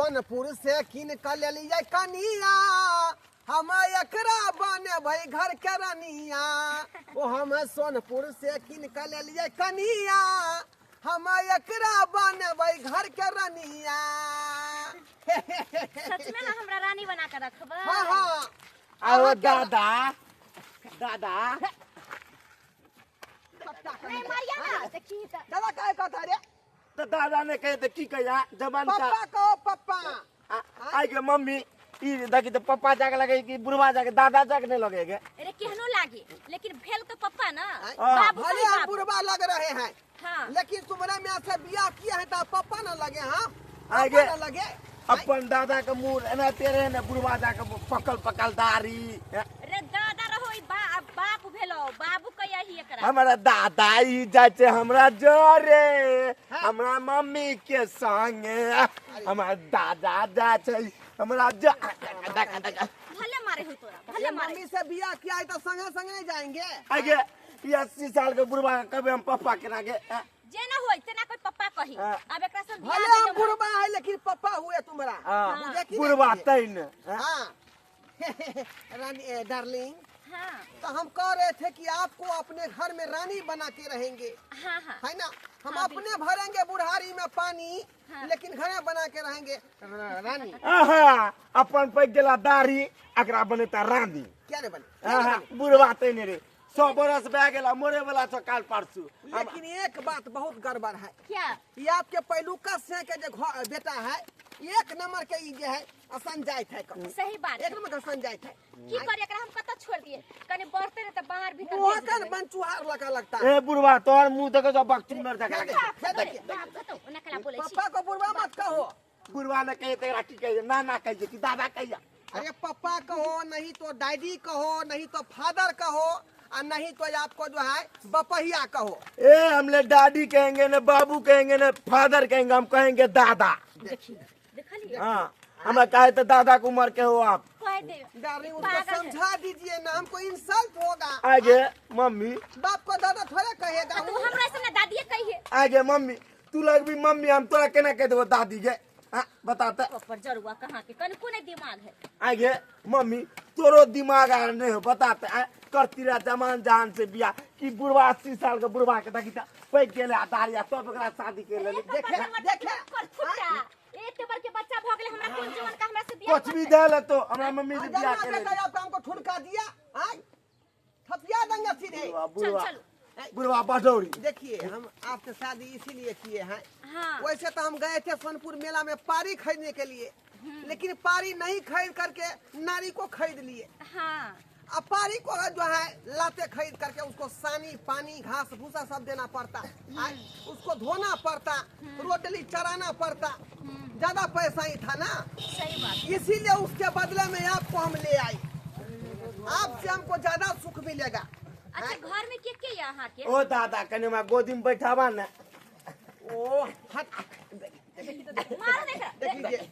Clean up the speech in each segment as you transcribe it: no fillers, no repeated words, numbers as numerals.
सोनपुर से कीन के लेलियै कनिया, हम एकरा बनेबै घर के रनिया। ओ हम सोनपुर से कीन के लेलियै कनिया, हम एकरा बनेबै घर के रनिया। सच में ना हमरा रानी बना के रखबै? हाँ हाँ। आओ दादा, दादा। नहीं मारिया ना, देखी त। दादा काहे कहता रे? तो दादा ने कहे तो की कहिया जवान का। पप्पा कहो, पप्पा। आई के मम्मी ई देखी तो पप्पा जाके लगे कि बुढ़वा जाके दादा जाके नहीं लगेगे। अरे केहनो लागे लेकिन भेल तो पप्पा ना। हाँ। बाबू भले सही हम बाबू। बुढ़वा लग रहे हैं, हाँ। लेकिन तुम्हारा में से बियाह किया है तो पप्पा ना लगे। हाँ, आगे। पप्पा ना लगे। अपन दादा के मुंह एना तेरे ने बुढ़वा जाके पकल पकल दाढ़ी। अरे दादा रहो ई बाप भेलो, बाबू कहिया ही एकरा। हमारा दादा ई जाय छै हमरा जरे, हाँ। हमरा मम्मी के संगे। हमारा दादा जाय छै हमरा देखा, देखा। भले मारे हो तोरा, भले ये मारे। मम्मी से बियाह किया है तो संगे संगे नहीं जाएंगे। आगे ये 80 साल के बुढ़वा कभी हम पप्पा के नागे, हाँ। जे ना होई तेना कोई पप्पा कही। हाँ। अब एकरा से बियाह भले नहीं हम जमा। बुढ़वा है लेकिन पप्पा हुए तुम्हारा। हाँ। मुझे की बुढ़वा नहीं? तैन, हाँ। हाँ। रानी, डार्लिंग। हाँ। तो हम कह रहे थे कि आपको अपने घर में रानी बना के रहेंगे। हाँ, हाँ। है ना? हम हाँ, अपने भरेंगे बुढ़ारी में पानी, हाँ। लेकिन घर में बना के रहेंगे रानी। आहा, अपन पैक गेला दाढ़ी, एकरा बनेता रानी। क्या रे बने? क्या रे आहा, बने? बुढ़वा तैन रे 100 बरस भए गेला, मरे वाला छौ काल परसू। लेकिन एक बात बहुत गड़बड़ है। क्या? ये आपके पहलुका से के जो बेटा है, एक नंबर के ई जे है असन जाइत है कब। सही बात। एक नंबर के असन जाइत है। की करे एकरा हम कतऽ छोड़ दिए? कनी बढ़ते रहे त बाहर भीतर मुँह भेज कन देबै। बनचुहार लगा लगता है। ए बुढ़वा, तोहर मुंह देखो जो बकचुनर जका दे, लगे। दे, दे, दे। बाप कतौ, ओना कला बोलै छी। पप्पा को बुढ़वा मत कहो। बुढ़वा ने कहे तेरा की कहिए, ना ना कहिए कि दादा कहिए। अरे पप्पा कहो, नहीं तो डैडी कहो, नहीं तो फादर कहो, और नहीं तो आपको जो है बपहिया कहो। ए हमले दादी कहेंगे ना बाबू कहेंगे ना फादर कहेंगे, हम कहेंगे दादा। देखी, देखलिए? हाँ, हमें कहे तो दादा को उम्र के हो आप। कह दे। डार्लिंग, उसको पागल है। समझा दीजिए ना, हमको इंसल्ट होगा। आगे मम्मी। बाप को दादा थोड़ा कहेगा। तू हमरा से ना दादी कहिए। आगे मम्मी, तू लग भी मम्मी, हम तोरा केना कह देबो दादी के? हाँ, बताते। ऊपर जरुआ कहाँ के कनको नहीं दिमाग है। आगे मम्मी, तोरो दिमाग आर नहीं हो, बताते। आ, करती रह जमान जान से बियाह कि बुढ़वा 80 साल के बुढ़वा के देखी त पैक गेले आ दाढ़ी आ तब ओकरा शादी के लेली। देखे, देखे। कर फुटा। एक बार के बच्चा भ गेले, हमरा कोन जवान का हमरा से बियाह कुछ भी करतै? दे ले तो हमरा मम्मी से आ, बियाह जाना के लेली। बेटा, आप हमको ठुनका दिया, हाँ? थपिया देंगे सीधे। बुढ़वा, चल, बुढ़वा। चलो। बुढ़वा बडौरी। देखिए, हम आपसे शादी इसीलिए किए हैं। हाँ। वैसे तो हम गए थे सोनपुर मेला में पारी खरीदने के लिए, लेकिन पारी नहीं खरीद करके नारी को खरीद लिए। हाँ। अब पारी को जो है लाते खरीद करके उसको सानी पानी घास भूसा सब देना पड़ता, उसको धोना पड़ता, रोटली चराना पड़ता, ज्यादा पैसा ही था ना। सही बात। इसीलिए उसके बदले में आपको हम ले आए, आपसे हमको ज्यादा सुख मिलेगा। अच्छा, घर में के के यहाँ के? ओ दादा, कने हमरा गोदी में बैठावा ना। ओ, हट। मारो देख। देख लीजिए।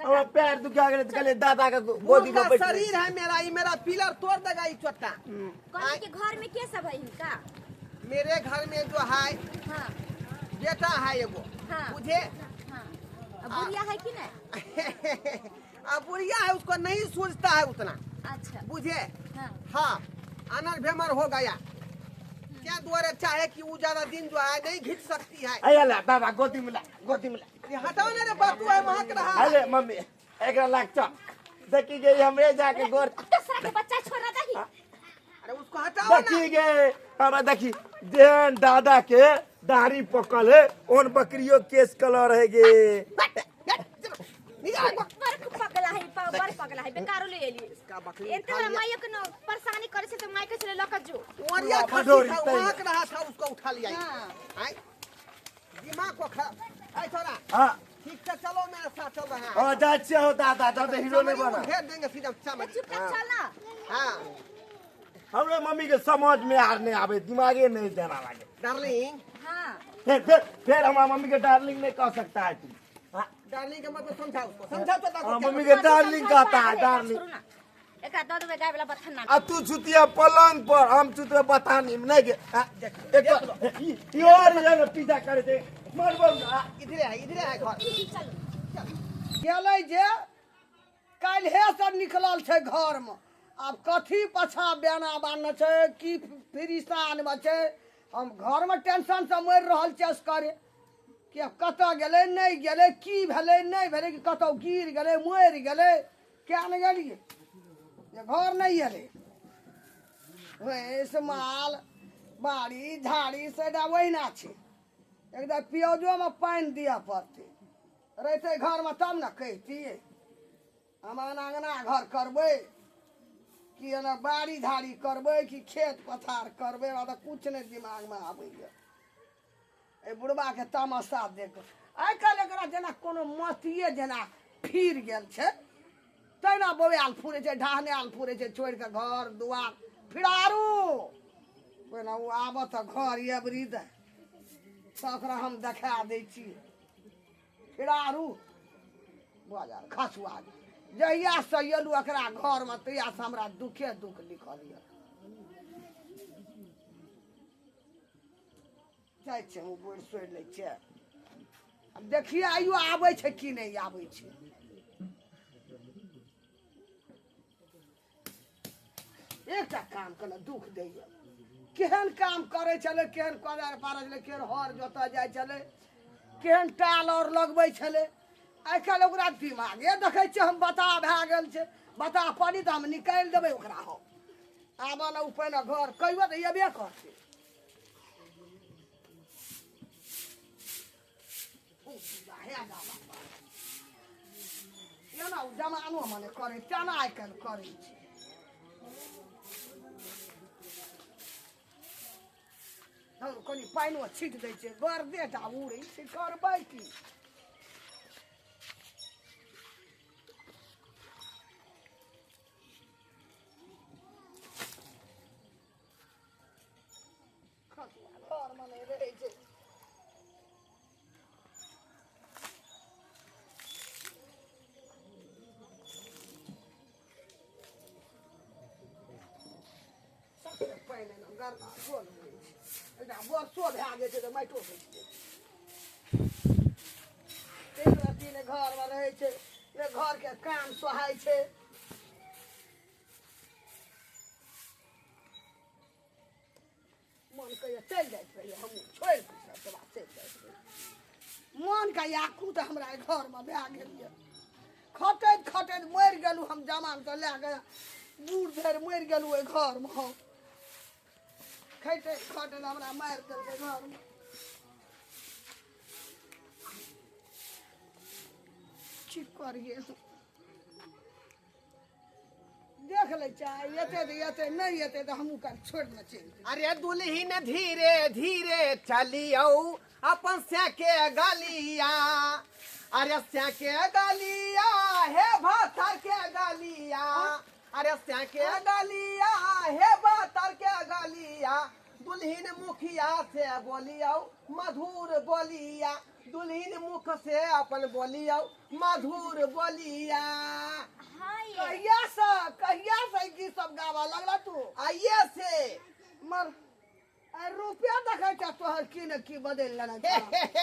हमरा पैर दुखा गेलै तऽ कहलियै दादा के गोदी में उनका बैठ। शरीर है मेरा, ये मेरा पिलर तोड़ देगा ये चोटा। कहली कि घर में के सब है इनका? मेरे घर में जो है, हाँ। बेटा है एगो। हाँ। बुझे? हाँ। अब बुढ़िया है कि नहीं? अब बुढ़िया है, उसको नहीं सूझता है उतना। अच्छा। बुझे? हाँ। हाँ, अनर भेमर हो गया। क्या द्वारे चाहे कि वो ज्यादा दिन जो है नहीं खींच सकती है। अरे ला दादा, गोदी में ला, गोदी में ला। ये हटाओ ना रे, बातू है, महक रहा है। अरे मम्मी, एकरा लाग चल। देखी गे हमरे जाके गोर। दूसरा के बच्चा छोड़ रहा ही। अरे उसको हटाओ ना। देखी गे, हमरा देखी, जेहन दादा के दाढ़ी पकल है, ओन बकरियो केस कलर है गे। बड़ पगला है, बड़ पगला है, बेकारो ले एली। इसका बकरी एते उठा बड़ा लिया। माइयो के न परेशानी करे छै त माय के छले लक जो। ओरिया बुढ़वा खसी बडोरी था, तैयार। महक रहा था, उसको उठा लिया। हाँ। आय, दिमाग को खराब। आय थोड़ा। हाँ। ठीक से चलो, मेरे साथ चल रहा है। हाँ, जा छियै हो दादा, जा तऽ हीरो नहीं चमड़ी बना। घेर देंगे सीधा चमड़ी। चुपचाप चल ना। हाँ। हमरे मम्मी के समझ में आर नहीं आवे, दिमागे नहीं देना लागे। डार्लिंग। हाँ। फिर, फिर, फिर हमारा मम्मी के डार्लिंग नहीं कह सकता है तू। हाँ। डार्लिंग के मतलब समझाओ उसको, समझाओ तो हाँ, मम्मी के डार्लिंग कहता है, डार्लिंग। छोड़ो ना। एकरा दऽ देबै गाय वाला बथाना। आ तू सुतिया पलंग पर, हम सुतबे बथानी में नहीं गे। आ, देख एक देख लो। ई और जे ने पीछा करे छै मरबो आ, इधरे है, इधरे है घर। चलू। गेलै जे काल्हिएसँ निकलल छै घरमे, आब कथी पाछाँ बेना बान्हने छै की फिरिसा आनबे छै। हम घरमे टेंशनसँ मरि रहल छियै असगरे कि आब कतऽ गेलै नहि गेलै, की भेलै नहि भेलै, कि कतहु गिर गेलै मरि गेलै, किया नहि गेलियै जे घर नहि एलै। भैंस माल बाड़ी झाड़ी सदा ओहिना छै, एकदम प्याजोमे पानि दिअ पड़तै। रहितै घरमे तब ने कहितियै हम अङ्गना घर करबै कि एना बाड़ी झाड़ी करबै कि खेत पथार करबै। हमरा तऽ किछु नहि दिमागमे आबैए। एहि बुढ़बाके तमाशा देख कऽ आइ काल्हि एकरा जेना कोनो मतिए जेना फिर गेल छै, तहिना बौआयल फुरै छै, ढहनायल फुरै छै, छोड़ि कऽ घर दुआर फिरारू। पहिने ओ आबऽ तऽ घर एबरी दे तऽ ओकरा हम देखा दै छी। फिरारू बाजार खसुआ जहियासँ एलहुँ एकरा घरमे तहियासँ हमरा दुखे दुख लिखल यऽ। जाइ छै हम बोरि सोरि लै छियै, आब देखियै आइयो आबै छै कि नहि आबै छै। एकटा काम केलक दुख दैए, केहन काम करै छलै, केहन कोदारि पारै छलै, केहन हर जोतऽ जाइ छलै, केहन टाल आओर लगबै छलै। आइ काल्हि ओकरा दिमागे देखै छियै हम बताह भए गेल छै। बताह पड़ी तऽ हम निकालि देबै ओकरा। हम आबऽ ने ओ पहिने घर कहियो तऽ एबे करतै। एना ओ जमानो मने करै तेना आइ काल्हि करै छै। हम कनि पानिओ छीट दै छियै, गर्दे टा उड़ै छै, करबै की। घरमे नहि रहै छै। सबसे पहिने ने गरदा गोल होइ छै, एकटा वर्षो भए जाइ छै तऽ माटिओ घसि जाइ छै। एक रत्ती ने घरमे रहै छै ने घरके काम सोहाइ छै। मन कहिया चलि जाइत रहियै, हमहूँ छोड़ि कऽ सब बात चलि जाइत रहियै। मनके याकूत हमरा एहि घरमे भए गेल यऽ। खटैत खटैत मरि गेलहुँ हम, जमान तऽ लए कऽ बूढ़ धरि मरि गेलहुँ ओहि घरमे। हम खटैत खटैत हमरा मारि देलकै घरमे। की करियै, देख लै छै एते तऽ एते नहि एते तऽ हमहूँ काल्हि छोड़ि देबै चलि जेबै। अरे दुल्हिन धीरे धीरे चलियौ अपन सैके गलिया, अरे सैके गलिया हे भातर के गलिया, अरे सैके गलिया हे भातर के गलिया। दुल्हिन मुखिया से बोलियौ मधुर बोलिया, दुल्हिन मुख से अपन बोलियौ मधुर बोलिया। हाँ ये कहिया से कहिया से ई गीत सब गाबऽ लगला तू? आइए से। मर आ रुपया देखै छ तोहर की ने की बदलि लेने छह।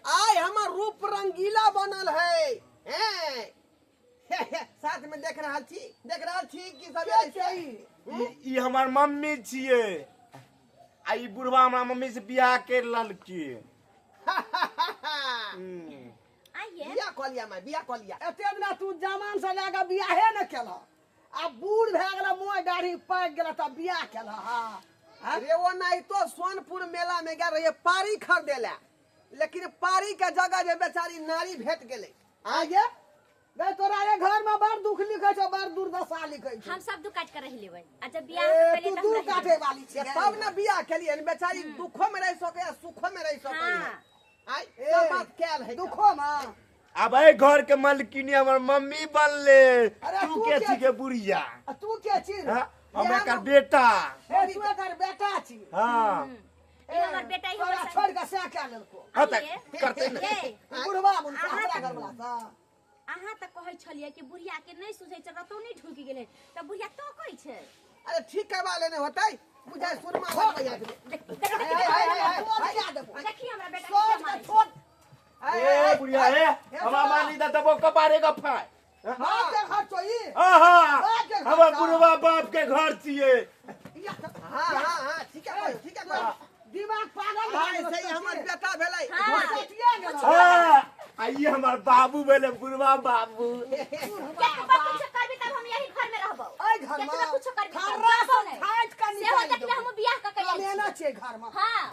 आइ हमर रूप रंगीला बनल है हैं। साथ में देख रहल छी, देख रहल छी की सब के एलै छै से? ई? ई हमर मम्मी छियै आ ई बुढ़वा हमरा मम्मी से बियाह कर लेलकै। आइए बियाह कऽ लिया माय, बियाह कऽ लिया। एते दिना तू जमान से लए कऽ बियाहे ने केलह, आब बूढ़ भए गेल, मोह दाढ़ी पाकि गेल तब बियाह केलह। हाँ रे ओ नहीं तो सोनपुर मेला में गेल रहिए पारी खरीदे ला, लेकिन पारी के जगह जे बेचारी नारी भेट गेलै। आगे गए तोरा ये घर में बड़ दुख लिखै छौ, बड़ दुर्दशा लिखै छौ। हम सब दुख काट के रह लेबै आ जब बियाह ए, से पहले तू तऽ हम दूर रहि काटे लेबै। वाली छी तब ने बियाह केलियै, बेचारी दुखो में रह सकै आ सुखो में रह सकै। हाँ। आइ सब बात कैल है दुखो में। आब एहि घर के मालकिनी हमर मम्मी बनले। अरे तू तू के के छी के बुढ़िया? आ तू के छी रे? हाँ, हम एकर बेटा। ए, तू एकर बेटा छी? हाँ। ई हमर बेटा, ई हमर तोरा संग- छोड़ के से कए लेलको? हाँ तऽ आइए। करतै ने। ये, बुढ़वा मुनका अहाँ हमरा तऽ- घर वाला सँ। अहाँ तऽ कहै छलियै कि बुढ़िया के नहि सुझै छै, रतौनी ढुकि गेलै तऽ बुढ़िया तकै छै। अरे ठीक करवा लेने होतै, बुझाय सुरमा लगबै आँखि में। देख देख हाय, हाय, हाय, हाय, तोड़ हाय। क्या देबो? देखी हमरा बेटा के सोच मारै के छै। छोड़। हाय, ए हाय, बुढ़िया हाय। ए, हमरा मानी त देबो कपारे के फाय। बाप के घर छौ ई। आहा, बाप के घर हमर छौ। बुढ़वा बाप के घर छियै। या तऽ- हाँ हाँ हाँ, ठीक है कहियो, ठीक है कहियो। दिमाग पागल भए हाय गेलो सही तोर हमर के। बेटा भेलै। हाँ। सटिया गेलो। हाँ, आ ई हमर बाबू भेलै, बुढ़वा बाबू। केतबो कुछो करबी तब हम यही घर में रहबो। एहि घर में केतबो कुछो करबी तब खर्रा जाबो से नहि। छाँटि कऽ सेहो निकालि देखले देबो। हम बियाह कऽ के आयल कमेना छी। छै घर में। हाँ।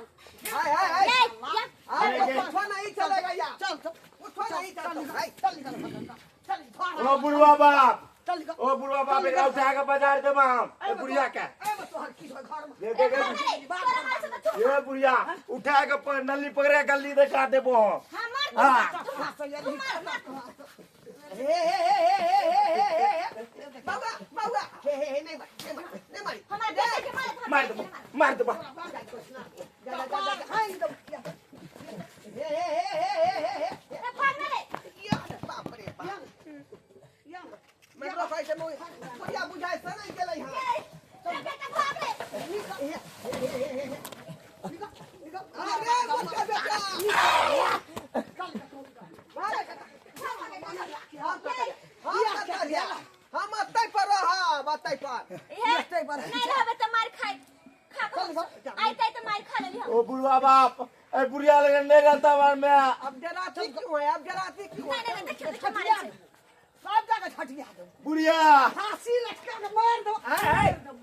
हाय हाय हाय। ये ये अरे अरे, कुछो नहीं चलेगा यार, चल चल कुछो नहीं चल चलता। निकल हाय। चल निकल घर से, चल निकल। ओ बुढ़वा बाप, चल निकल। ओ बुढ़वा बाप, एकरा उठा के बाजार देबा हम ए बुढ़िया के। एहिमे तोहर की छौ घर में? दे ए दे दे। भाग रे, तोरा मारे से तऽ चुप। ए बुढ़िया, उठा के नली पकड़े गली देखा देबो हम। हाँ मार हाँ। तू, तू मार मार। हे हे हे हे हे हे हे हे बउआ बउआ, हे हे हे, नहीं मारी, नहीं मारी, नहीं मारी। हमरा बेटा के मारे, हमरा मार बेटा देबो, के मारे। मार देबो। जा जा जा जा। खाइ देबो। हे हे हे हे हे हे हे। ए भाग ना रे। या बाप रे बाप, मेट्रो खाइ से बुढ़िया बुझाय से नहीं गेलै। हां ए ए बेटा भाग रे। हे हे हे हे हे। अरे बच्चा बेटा हम हम कतऽ जायब? हम अतै पर रहब, अतै पर। ए एतै पर। नहि रहबे तऽ मार खाइ खा चल कऽ आइतै तऽ मार खा लेली हम। ओ बुढ़वा बाप, ए बुढ़िया लगे नहीं रहता हमार में। अब डराती क्यों है, अब डराती क्यों नहीं है? नहीं नहीं, देखियो देखियो मारे छठिया छै। देबो। सब जगह छठिया देबो। बुढ़िया फांसी लटका के मार देबो। हाय हाय। निकल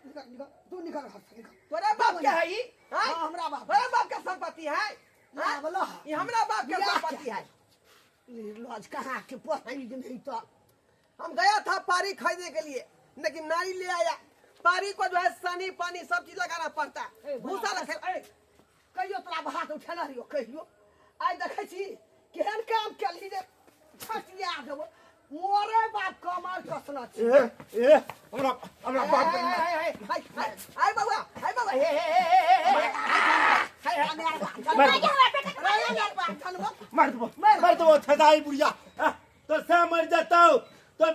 निकल तू, निकल घर से, निकल। तोरे बाप के है ई? हाँ, हाँ हमरा बाप। तोरे बाप के संपत्ति है? ना बोलो। ई हमरा बाप के बियाह संपत्ति है। निर्लज कहाँ के पति नहीं तो। हम गया था पारी खरीदने के लिए, लेकिन नारी ले आया। पारी को जो है सानी पानी सब चीज लगाना पड़ता है, भूसा रखे। ए, कहियो तोरा हाथ उठेने रहियो? कहियो आइ देखै छी केहन काम केलही रे, छटिया देबो मोरे बाप कमर कसना छी। ए ए, हमरा हमरा बाप के हाय हाय हाय हाय हाय बउआ, हाय बउआ, हे हे हे हे हे हे हाय हाय। मार नहीं देबो, हमरा बेटा के मारे रे। मार देबो, मार देबो छदाई बुढ़िया। आ, तो से मर जतौ तो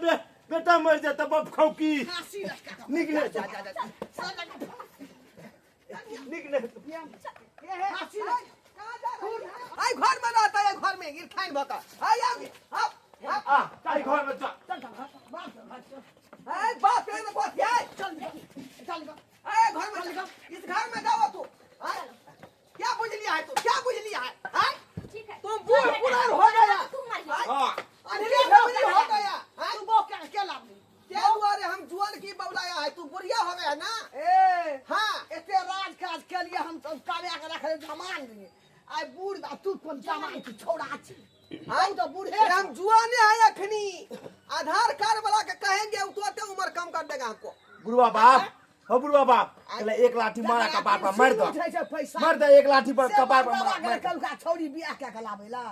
बेटा मर जतौ, बाप खौकी। फांसी लटका के निकले जा जा जा। निकले। फांसी लटका। कहाँ जा रही है? हाय घर में रहता है, घर में गिरखाइन भका। हाय आओ आप आप। आ ताई घर में चल। चल चल बाप के घर चल। हाय बाप रे बाप, हाय चल निकल, चल निकल। हाय घर में चल, इस घर में जाओ तू। हाय क्या बुझ लिया है तू, क्या बुझ लिया है? हाय ठीक है तुम बूढ़ पुरान हो गया। तू मारियो। हां अनहेरी फैमिली हो गया। हाय तू बो के के लाबली? क्या दुआरे हम जुआन की बौलाया है, तू बुढ़िया हो गया ना। ए हाँ एते राज काज के लिए हम सब काव्या के रखले जमान रहिए, आइ बूढ़ बा तू कोन जमान छी, छौड़ा छी। हाँ तू तो बूढ़े अरे हम जुआने हैं अखनी, आधार कार्ड वाला के कहेंगे वो तो उम्र कम कर देगा हमको। बुढ़वा बाप, हो बुढ़वा बाप, चले एक लाठी मारा कपार पर मार दो, उठै छै पैसा। मार दे एक लाठी पर से कपार पर बाबा मार, मार के कलका छौड़ी बियाह के के लाबेला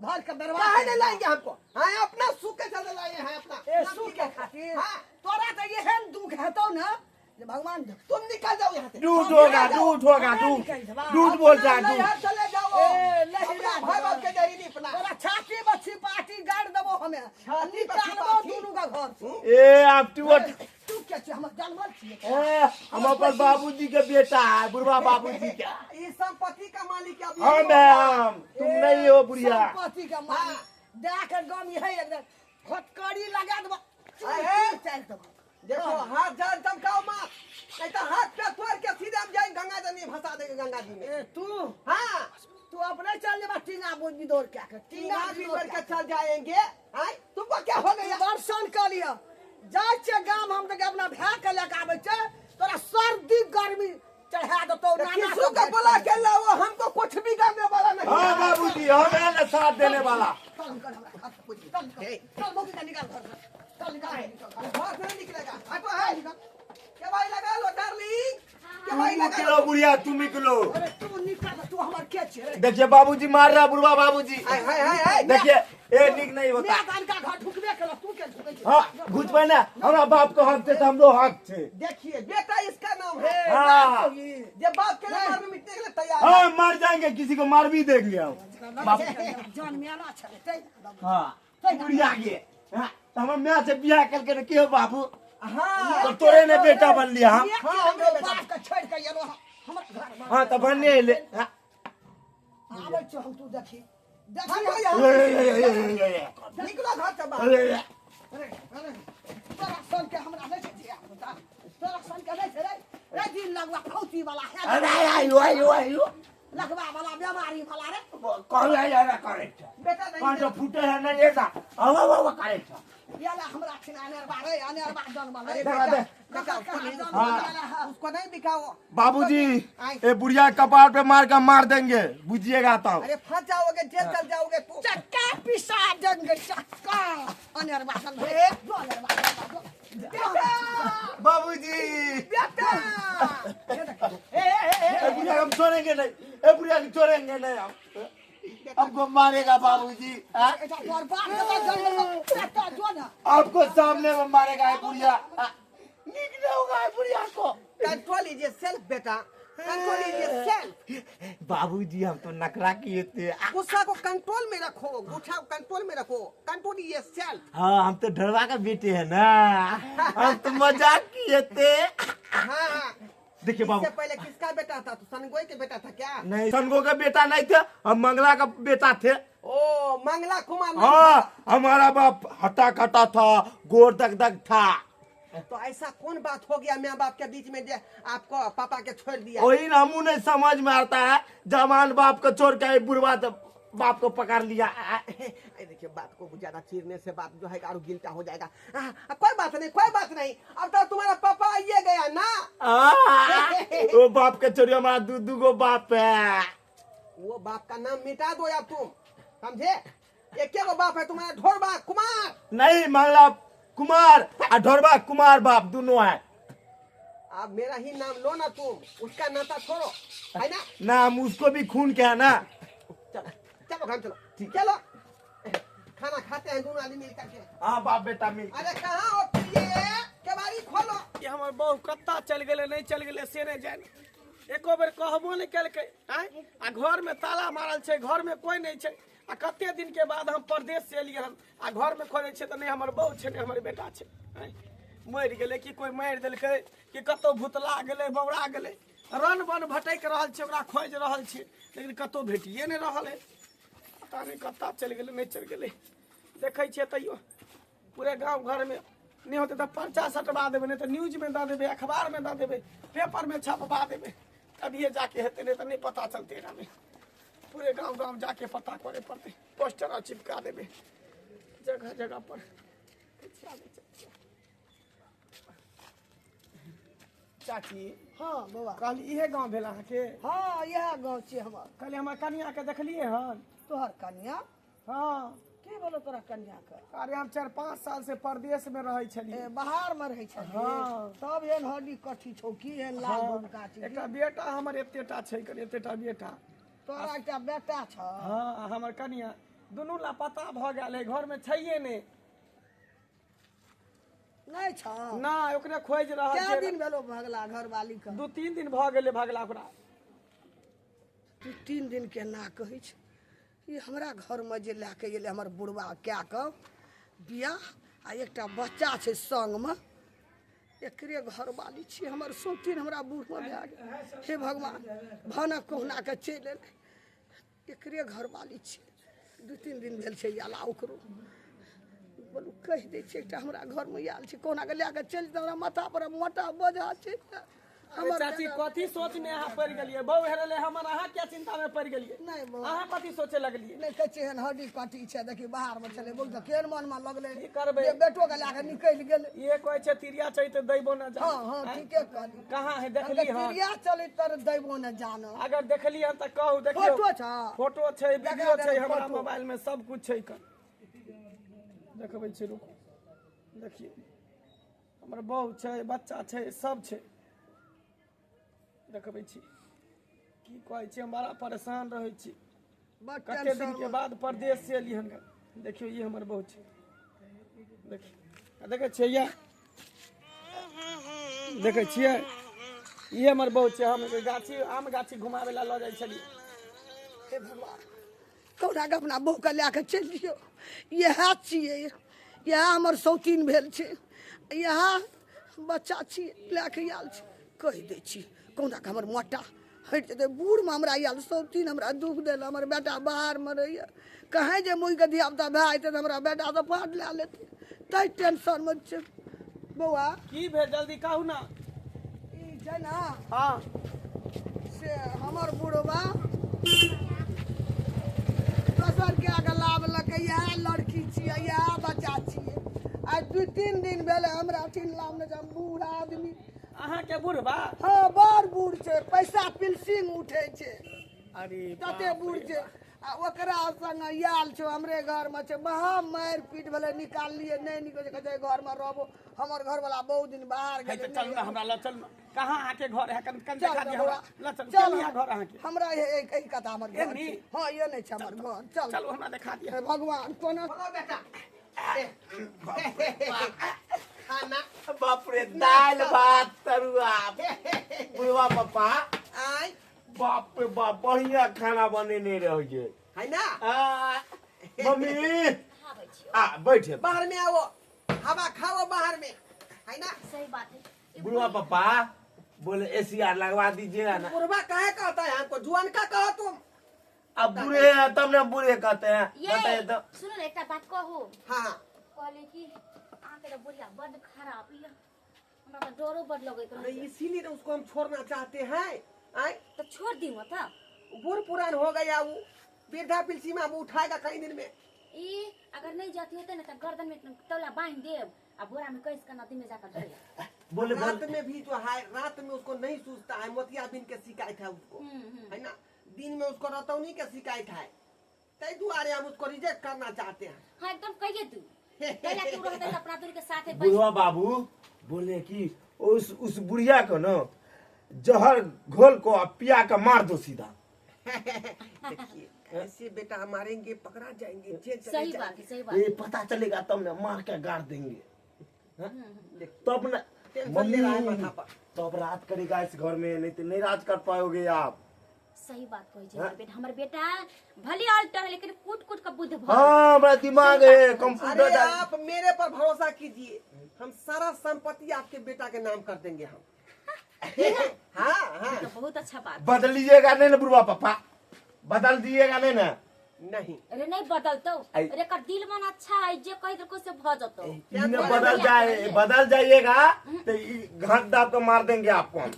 घर के बर्बाद काहे नहीं लाएंगे हमको? हाँ अपना सुख के चलते लाए हैं अपना। ए सुख के खातिर। हाँ तोरा तऽ एहन दुख हेतौ ना जे भगवान तुम निकल जाओ यहाँ से। दूध होगा, दूध होगा, दूध दूध बोलता है अपना दूध। नैहर चले जाओ। ए, लहिरा अपना भाई बाप के जरी नहीं अपना। तोरा छाती पर छिपाटी गाड़ देबो हमे, छाती पर निकालबो छिपाटी? दुनू का घर से। ए आप टूट तू के छी? हमर जानवर छियै? ए हम अपन बाबूजी के बेटा है, बुढ़वा बाबूजी के। इस संपत्ति का मालिक अभी हम है हम, तुम नहीं हो बुढ़िया। संपत्ति के मालिक दए के गम है एकदम फटकरी लगा देबो, अरे! चूर चारि देबो। देखो हाथ जान चमकाओ मत, नहीं तो हाथ पे तोड़ के सीधे हम जाएंगे गंगा जी में फंसा देंगे गंगा जी में। ए तू, हाँ तू अपने चल जेबा टीना बिदोर के के टीना टीना भी बिदोर बढ़ के चल जाएंगे। हाँ तुमको क्या हो गया? दर्शन कऽ लिअ, जाइ छियै गाम हम तऽ अपना भाय के लए कऽ आबै छै, तोरा सर्दी गर्मी चढ़ा देतौ तो नाना किसी सब को बुला के लाओ, हमको कुछ भी करने वाला नहीं। हाँ बाबूजी, हम है ना साथ देने वाला। चल निकल हमरा घर से, चल निकल, चल मौगी के निकाल घर से, चल निकाल, निकल। घर से नहीं निकलेगा। हटो है के भाई लगा लो डार्लिंग, के भाई तुम लगा लो। निकलो बुढ़िया, तुम निकलो। अरे तू निकल, तू हमर के छियै? देखिए बाबूजी मार रहा बुढ़वा बाबूजी। हाय हाय हाय हाय। देखिए ए निक नहीं होता। मैं तनका घर ढुकबे केलक, तू के ढुकै छी? हाँ घुसबै ना, हमरा बाप के हक छै तऽ हमरो हक छै। देखिए बेटा इसका नाम है। हाँ। जब बाप के लिए मारने मिटने के लिए तैयार है। हाँ मर जाएंगे, किसी को मार भी देंगे हम। बाप जान मियाना छलै तै। हाँ बुढ़िया गे। हाँ, तो हमर माय से बियाह केलकै ने, की हो बाबू? हाँ। तो तोरे ने बेटा बनलियै हम। हाँ, हमरे बेटा। बाप के छोड़ि के एलौ हँ हमर घर में। हाँ, तऽ बनने एलै। हाँ। आबै छौ हम, तू देखी देखी। भागो यहाँ। ए, ए, ए, ए, ए, ए, निकलो घर से बाहर। ए, ए, अरे अरे, तोरा सन के हमरा नहि छै धिया पुता, तोरा सन के नहि छै रे। रे दिन लगवा फौती वाला है। अरे आयो आयो आयो। लगवा वाला बेमारी वाला रे। कहू आयो करै छै। बेटा नहीं। कौन तो फूटे है नहीं ऐसा हवा हवा करे छ। याला हमरा छिना अनेरबा रे, अनेरबा जन्मल रे। अरे देखा बेटा, दे। बेटा उसको नहीं, हाँ। उसको नहीं बिकाओ। बाबूजी, आए। ये बुढ़िया कपार पे मार के मार देंगे, बुझिएगा तब। अरे फंस जाओगे, जेल चल जाओगे तू। चक्का पिसा देंगे चक्का, अनेरबा जन्म रे, जो अनेरबा जन्म, जो। बेटा, बाबूजी, बेटा। ए ए ए, बुढ़िया हम छोड़ेंगे नहीं, ए बुढ़िया को छोड़ेंगे नहीं हम, हमको मारेगा बाबूजी। हाँ? एकटा तोर बाप के जन्म, बेटा जो ना। आपको सामने में मारेगा ये बुढ़िया। हाँ? निक नहीं होगा ये बुढ़िया को। कंट्रोल लीजिए सेल्फ बेटा, कंट्रोल लीजिए सेल्फ। बाबूजी, हम तो नखरा किए थे। गुस्सा को कंट्रोल में रखो, गुस्सा को कंट्रोल में रखो, कंट्रोल लीजिए सेल्फ। हाँ, हम तो ढलवा का बेटे हैं ना, हम तो मजाक किए थे। हाँ। देखिए बाबू। इससे पहले किसका बेटा था तू? सनगोई के बेटा था क्या? नहीं, सनगो का बेटा नहीं थे हम, मंगला का बेटा थे। ओ मंगला कुमार नहीं। हाँ, हमारा बाप हटा खटा था, गोर दग दग था। तो ऐसा कौन बात हो गया माँ बाप के बीच में जे आपको पापा के छोड़ दिया? वही ना हमू नहीं समझ में आता है, जवान बाप को छोड़ के बुढ़वा तो बाप को पकड़ लिया। ए, देखिए बात को ज्यादा चीरने से बात जो है और गिलता हो जाएगा। कोई बात नहीं, कोई बात नहीं, अब तो तुम्हारा पापा आइए गया ना। वो बाप के छोड़िए, हमारा दू दू गो बाप है। वो बाप का नाम मिटा दो यार तुम, समझे? एक गो बाप है तुम्हारा, ढोरबा कुमार। नहीं, मंगला कुमार और ढोरबा कुमार बाप दोनों है। अब मेरा ही नाम लो ना तुम, उसका नाता छोड़ो, है ना? नाम उसको भी खून के है ना। चलो चलो घर चलो, चलो खाना खाते हैं दोनों आदमी मिल करके। हाँ, बाप बेटा मिल। अरे कहाँ हो प्रिय, केवाड़ी खोलो। ई हमर बहू कत्ता चलि गेलै, नहि चलि गेलै से नहि जानि, एको बेर कहबो नहि केलकै। आँय, आ घरमे ताला मारल छै, घरमे कोइ नहि छै, आ कते दिन के बाद हम परदेश से एलियै हन, आ घरमे खोजै छियै तऽ नहि हमर बहू छै, नहि हमर बेटा छै। आँय, मरि गेलै कि कोइ मारि देलकै कि कतहु भुतला गेलै, बौरा गेलै, रन बन भटकि रहल छै, ओकरा खोजि रहल छियै, लेकिन कतहु भेटिए नहि रहल है। पता नहि कत्ता चलि गेलै, नहि चलि गेलै। देखै छियै तैयो पूरे गाँव घरमे नहि होतै तऽ पर्चा सटवा देबै, नहि तऽ न्यूजमे दऽ देबै, अखबारमे दऽ देबै, पेपरमे छपवा देबै, तभिए जाके हेतै, नहि तऽ नहि पता चलतै। एकरामे पूरे गाँव गाँव जाके पता करे पड़तै, पोस्टर आर चिपका देबै जगह जगह पर। चाची। हाँ बौआ। कहली इहे गाँव भेल अहाँके? हाँ, इएह गाँव छियै हमर। कहली हमर कनियाके देखलियै हन? तोहर कनिया? हाँ। की बोलो तोरा कनिया के? अरे हम 4-5 साल से परदेश में रहै छलियै। ए, बाहर में रहै छलियै? हाँ। तब एहन हड्डी कट्ठी छौ की, एहन लाल भूमिका छै? एकटा बेटा हमर एतेटा छै, कनि एतेटा बेटा। तोरा एकटा बेटा छौ? हाँ, हमर कनिया दुनू लापता भऽ गेल है, घर में छैहे नहि। नहि छौ? ना, ओकरे खोजि रहल कए छियै। दिन भेलो भगला घरवाली के? 2-3 दिन भऽ गेलै भगला ओकरा। 2-3 दिन के ना कहै छै। ई हमरा घरमे जे लए कऽ एलै हमर बुढ़बा कए कऽ बियाह, आ एकटा बच्चा छै संगमे, एकरे घरवाली छियै। हमर सौतीन हमरा बूढ़मे भए गेल। हे भगवान, भानक कहुना कऽ चलि एलै। एकरे घरवाली छियै, 2-3 दिन भेल छै आला ओकरो। बोलू कहि दै छियै, एकटा हमरा घरमे आयल छै, कहुना कऽ लए कऽ चलि जेतै, हमरा माथा पर मोटा बोझा छै। अरे चाची, कथी सोच में अहाँ पड़ि गेलियै? बहू हेरलै हमर, अहाँ क्या चिंता में पड़ि गेलियै? नहि बौआ। अहाँ कथी सोचे लगलियै? नहि कहै छियै, एहन हड्डी कट्टी छै, देखी बाहरमे छलै, बोल तऽ केहन मनमे लगलै की करबै? जे बेटो के लए कऽ निकलि गेलै। इहे कहै छै तिरिया छै तऽ दैबो न जान। हाँ हाँ, ठीके कहली। कहाँ है देखली हन? तिरिया चलै तर दैबो न जान। अगर देखली हन तऽ कहू। देखियौ। फोटो छ? फोटो छै, वीडियो देखा छै दे हमरा फोटो। मोबाइल में, सब कुछ छै। कन देखबै छी, रुकू। देखियौ, हमर बहू छै, बच्चा छै, सब छै। देखबै छी। की कहै छी, हम बड़ा परेशान रहै छी। बड कते टेंशन दिन के बाद परदेश से एली हन। देखियौ, ई हमर बहू छै। देखियौ, आ देखै छियै, या देखै छियै, ई हमर बहू छै। हम गाछी आम गाछी घुमाबै लए लऽ जाइ छलियै। हे भगवान, कहुना कऽ अपना बहूके लए कऽ चलि दियौ। इएह छियै, इएह हमर शौकीन भेल छै, इएह बच्चा छियै, लए कऽ आयल छी। कहि दै छी कहुना कऽ हमर मोटा हटि जेतै। बूढ़मे हमरा आयल शौकीन, हमरा दुःख देल। हमर बेटा बाहरमे रहैए, कहीँ जे मुइके धियापुता भए जेतै तऽ हमरा बेटा तऽ फाट लए लेतै, ताहि टेंशनमे छै। बौआ की भेल जल्दी कहू ना। ई छै ना। हाँ से हमर बुढ़बा दोसर के आगे लाबलकै, इएह लड़की छियै, इएह बच्चा छियै। आइ 2-3 दिन भेलै हमरा चिन्हला नहि, हम बूढ़ आदमी। अहाँके बुढ़बा? हाँ, बड़ बूढ़ छै, पैसा पिलसिंग उठै छै। अरे तते बूढ़ छै आ ओकरा संग आयल छौ, हमरे घरमे छै। महा मारि पीट भेलै, निकाललियै नहि निकलै छै, कहै छै घरमे रहबो। हमर घरवला बहुत दिन बाहर है गेलै। तऽ चलू ना, हमरा लऽ चलू ना। कहाँ अहाँके घर है? कन कन चल देखा दिअ बौआ, हमरा। लऽ चलू। चल। केनी है घर अहाँके? हमरा एहि कथा हमर घर एनी? छै। हाँ, ये नहि छै हमर घर, चल। चलू, हमरा देखा दिअ। हे भगवान, कोना बोलो बेटा, खाना। बाप रे, दालि भात तरुआ। बुढ़वा पापा। आय। बाप रे बाप, बढ़िया खाना बनेने रहिए। है ना? आ, मम्मी। आबै छी। आ बैठे। बाहर में आओ, हवा खाओ बाहर में, है ना? सही बात है। ई बुढ़वा पापा बोले एसी आर लगवा दीजिएगा ना। बुढ़वा काहे कहता है हमको? जुआन का कहो तुम। अब बूढ़े हैं तब ना बूढ़े कहते हैं। ये बताइए तो। सुनू ने, एकटा बात कहू? हाँ। कहले कि अहाँके तऽ बुढ़िया बड्ड खराब यऽ, हमरा तऽ डरो बड्ड लगैत अरे रहै। इसीलिए तो उसको हम छोड़ना चाहते हैं। आय। तऽ छोड़ दियौ तऽ। बूढ़ पुरान हो गया, वो वृद्धा पिलसी में अब उठाएगा कई दिन में। ई अगर नहीं जाती होते ना तऽ गर्दन में तौला बांधि देब आ बोरा में कस के नदी में जाकर धो। बोले रात में भी जो है, रात में उसको नहीं सूझता है, मोतियाबिंद के शिकायत है उसको। है ना? दिन में उसको रतौनी के शिकायत है, तै दुआरे हम उसको रिजेक्ट करना चाहते हैं। हाँ, एकदम कहिए तू पहला तू रहते तऽ अपना दूर के साथे बैठ। बुढ़वा बाबू बोले कि उस बुढ़िया को ना जहर घोल को आ पिया के मार दो सीधा। देखिए, ऐसे बेटा मारेंगे पकड़ा जाएंगे, जेल चले सही जाएंगे। बात है, सही बात। ये पता चलेगा तब ना मार के गाड़ देंगे। हाँ? तब ना टेंशन ले रहा है माथा पर। तब राज करेगा इस घर में, नहीं तो नहीं राज कर पाओगे आप। सही बात कहै छै हमर बेटा। हमर बेटा भले अल्टर है लेकिन कूट कूट के बुद्ध भर। हाँ, हमारा दिमाग है कंप्यूटर। अरे आप मेरे पर भरोसा कीजिए, हम सारा संपत्ति आपके बेटा के नाम कर देंगे हम। हाँ हाँ। तो बहुत अच्छा बात। बदलीजिएगा नहीं ना बुढ़वा पापा? बदल दिएगा नहीं ना? नहीं। अरे नहीं बदलतो। अरे एकर दिल मन अच्छा है, जे कहि देलको से भ जतो। इन्हें बदल जाए, बदल जाइएगा तो ई घाट दाब के मार देंगे आपको हम।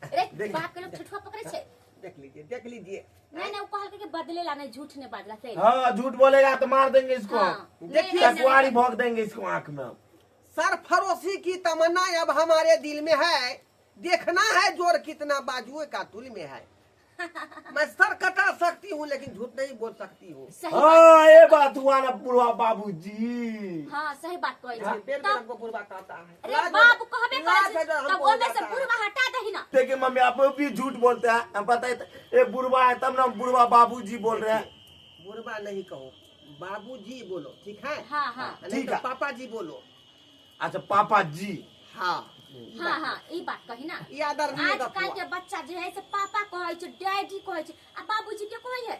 अरे बाप के लोग ठुठुआ पकड़े छै। देख लीजिए, देख लीजिए। नहीं नहीं, वो कहल के बदलेला नहीं, झूठ नहीं बाजला से। हाँ, झूठ बोलेगा तो मार देंगे इसको। हाँ, नहीं, देखिए, नहीं, तकवारी नहीं। भोग देंगे इसको आंख में। सरफरोशी की तमन्ना अब हमारे दिल में है, देखना है जोर कितना बाजुए का तुल में है। मैं सर कटा सकती हूँ लेकिन झूठ नहीं बोल सकती हूँ। सही बात। हाँ, ये बात हुआ ना बुढ़वा बाबूजी। हाँ, सही बात कहै छै। बेर बेर तब हमको बुढ़वा कहता है। अरे लाज बाप कहबे करै लाज छै है जो तब हमको हो ओमे से जाता है। बुढ़वा हटा दही ना। देखिए मम्मी, आप भी झूठ बोलते हैं। हम बताए तो, ये बुढ़वा है तब ना हम बुढ़वा बाबूजी बोल रहे हैं। बुढ़वा नहीं कहो, बाबूजी बोलो, ठीक है? हाँ हाँ। नहीं ठीक तो है। पापा जी बोलो। अच्छा, पापा जी। हाँ। हाँ हाँ, ई बात कही ना। ये आदरणीय गप आजकल हुआ। के बच्चा जे है से पापा कहै छै, डैडी कहै छै, आ बाबूजी के कहै है?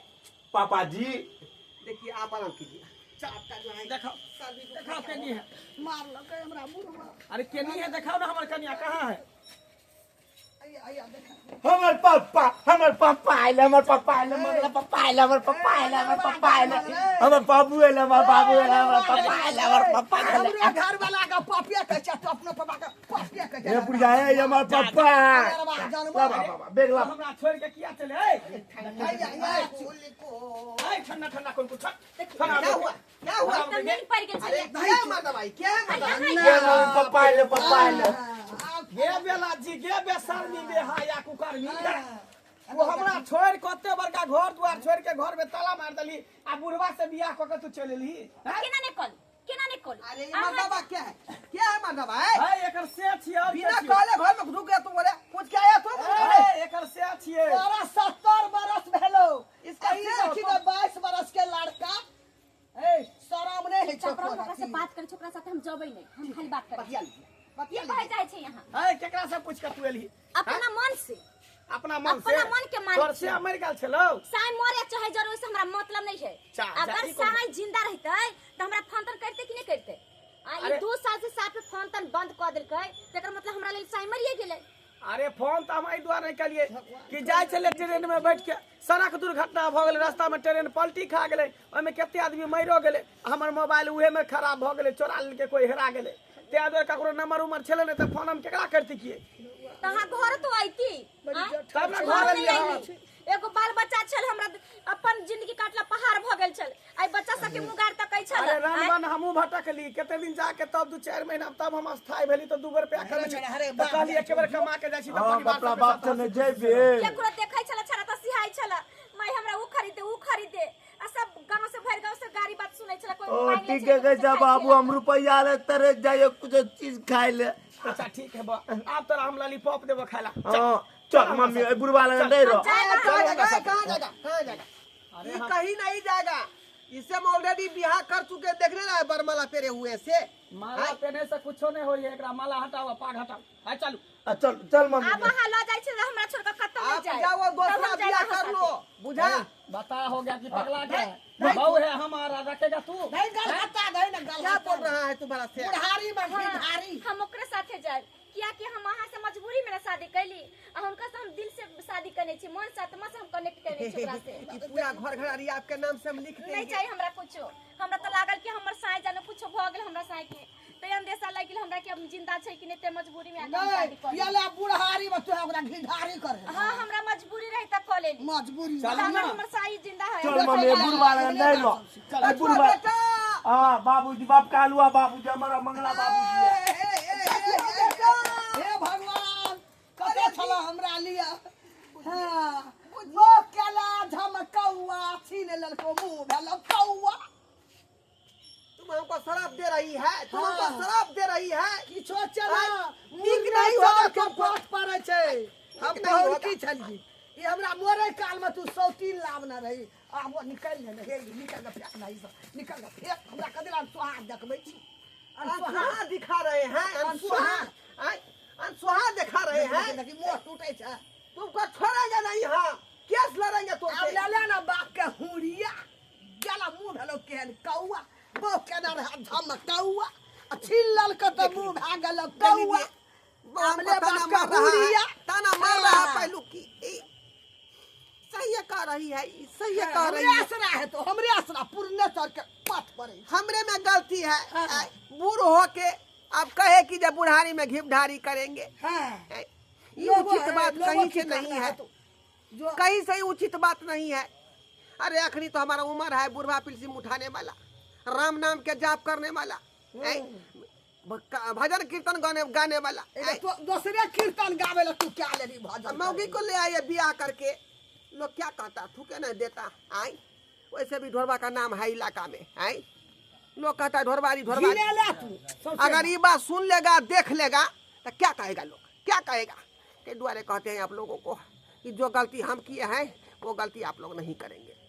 पापा जी। देखिए, आप आराम कीजिए, आपका जो है देखाओ। सर भी दुखा देखाओ केनी है। मारलकै हमरा बुढ़वा। अरे केनी है, देखाओ ना हमर कनिया कहाँ है। आइया आइया देखा। हमर पापा, हमर पापा आयल, हमर पापा आयल, हमर पापा आयल, हमर पापा आयल, हमर पापा आयल, हमर बाबू आयल, हमर बाबू आयल, हमर पापा आयल, हमर पापा आयल। हमरे घर वाला के पापिया कहै छै, तू अपनो पापा के पापिया कहै छै। ए बुढ़िया, ए हमर पापा। जानवर। ला बाबा, बेग ला। हमरा छोड़ के किया चले ए? आइया आइया। ए ठंडा ठंडा कोन कुछ। क्या हुआ, क्या हुआ? एकदम नींद पड़ गेल अरे छलै। क्या है मर्दा भाई, क्या है मर्दा? ये हमर पापा आयल, पापा आयल। गे बेला जी, गे बेशर्मी बेहाया कुकर्मी। वो हमरा छोड़ के ओते बड़का घर दुआर छोड़ के घर में ताला मार देली आ बुढ़वा से बियाह क के तू चल एलही। हैं? केना ने कल, केना ने कल। अरे ये मर्दाबा क्या है, क्या है मर्दाबा है? है एकर से छियै और के बिना छियै? कहले घर में घुस गया तू, बोले पूछ के आया तू? है, एकर से छियै। तोरा 70 बरस भेलो। इसका ई से देखी तऽ 22 बरस के लड़का। ए शरम नहि होइ छौ। ओकरा ओकरा से बात करै छै, ओकरा साथे हम जबै नहीं, हम खाली बात करै। बतिया लीजिए, बतिया की कहै जाइ छै यहाँ? है केकरा से पूछ के तू एलही? अपना मन से। अपना मन से अपना मन के मालिक तोर से मर गेल छलो। साई मरे चाहे जरूर से हमरा मतलब नहीं है। अगर साई जिंदा रहते त हमरा फोन तन करते कि नहीं करते? आ ई 2 साल से साथ पे फोन तन बंद क देलकै, तकर मतलब हमरा लेल साई मरिए गेलै। अरे फोन त हम एहि दुआरे नहीं कलिए कि जाय छले ट्रेन में बैठ के सड़क दुर्घटना भ गेलै, रास्ता में ट्रेन पलटी खा गेलै, ओहिमे कते आदमी मरियो गेलै, हमर मोबाइल उहे में खराब भ गेलै, चोरा लेलकै, कोई हेरा गेलै, ताहि दुआरे ककरो नंबर उमर छलै नहि त फोन हम केकरा करती किए? त अहाँ घर तो आइती तब ना घर एलियै। एगो बाल बच्चा छल, हमरा अपन जिंदगी काटला पहाड़ भ गेल छल, आई बच्चा सब के मुंह गार तकै छल। अरे रनबन हमहूँ भटकली कते दिन जाके तब 2-4 महीना तब हम स्थायी भेली त 2 रुपया कमेली, त कहली एक बेर कमा के जाइ छी त परिवार सब बाप से जेबे। केकरो देखै छल छरा त सिहाइ छल, माई हमरा उ खरीद दे उ खरीद दे, आ सब गांव से भर गांव से गाड़ी बात सुनै छल। कोई ओ ठीक है जा बाबू, हम रुपया ले तरे जाइयो कुछ चीज खाइ ले। अच्छा ठीक है बा, आप तोरा हम लॉलीपॉप देबो खाइला। हां चल मम्मी, ए बुढ़वा लग नहीं रहो। कहां जाएगा कहां जाएगा कहां जाएगा? अरे कहीं नहीं जाएगा, इसे हम ऑलरेडी बियाह कर चुके, देखने रहा है बरमाला पेरे हुए से। माला पहने से कुछो नहीं होई, एकरा माला हटाओ पाग हटाओ। हां चलू चल चल मम्मी। अब अहाँ ल जाय छै हमरा छोड़ के खत्म हो जाए। आप जाओ दूसरा बियाह कर लो, बुझा बता हो गया कि पगला गया बहू है हमारा, रखेगा तू नहीं गल हटा दे ना गल। क्या बोल रहा है तुम्हारा से बुढ़ारी में ढारी। हम ओकरे साथे जाए किया कि हम अहाँ से मजबूरी में शादी कैली आ हुनका से हम दिल से शादी करने छी, मन से आत्मा से हम कनेक्ट करने छी ओकरा से। ई पूरा घर घरारी आपके नाम से हम लिख देंगे। नहीं चाहिए हमरा कुछो, हमरा त लागल कि हमर साई जानो कुछो भ गेल हमरा साई के, त अंदेशा लागि गेल हमरा कि हम जिंदा छै कि नहीं, ते मजबूरी में आके शादी कर नहीं। ये बुढ़ारी में तू ओकरा घिढारी कर। हां हमरा मजबूरी रही त क लेली मजबूरी। चल हमर साई जिंदा है। चल मम्मी बुढ़वा नहीं लो। ए बुढ़वा हां बाबूजी, बाप कालुआ बाबूजी हमारा मंगला बाबूजी है। हे भगवान कते छला हमरा लिया। हां लोक केला झमकौआ छीन लेलको मुंह भेल कौआ। तुम हमको शराब दे रही है, तुम हमको शराब दे रही है। किछो चला नीक नहीं होगा के पाठ पड़ै छै। हम बहुत की छलियै ई हमरा मरे काल में तू 103 लाभ न रही। आब निकल ने हे, निकल के फेंक नहीं सब, निकल के फेंक। हमरा कदिला सोहाग देखबै छी, अनसुहा दिखा रहे हैं, अनसुहा अनसुहा दिखा रहे हैं। देखी मुंह टूटे छै। तुमको छोड़ेंगे नहीं, हम केस लड़ेंगे तुमसे। अब ले ले ना बाप के हुरिया गेला मुंह भेलो केहन कौआ, बहु केना रहा झमकौआ, आ छीन ललक त मुंह भए गेल कौआ। हमले बाप के हुरिया ताना मार रहा पहलू की। सही कह रही है, सही कह रही है। आसरा है तो हमरे आसरा पुरने सर के पाठ पड़े, हमरे में गलती है। बूढ़ हो के अब कहे कि जब बुढ़ारी में घिपढारी करेंगे। हाँ। ये उचित बात कहीं से नहीं है, कहीं से उचित बात नहीं है। अरे अखनी तो हमारा उम्र है बुढ़वा पिलसिम उठाने वाला, राम नाम के जाप करने वाला, भजन कीर्तन गाने गाने वाला। दूसरे कीर्तन गावे ला तू क्या ले भजन? मौगी को ले आइए बियाह करके, लोग क्या कहता, थूके नहीं देता। आई वैसे भी ढोरबा का नाम है इलाका में, आई लोग कहता है ढोरबारी ढोरबारी। अगर ये बात सुन लेगा देख लेगा तो क्या कहेगा लोग, क्या कहेगा? के द्वारे कहते हैं आप लोगों को कि जो गलती हम किए हैं वो गलती आप लोग नहीं करेंगे।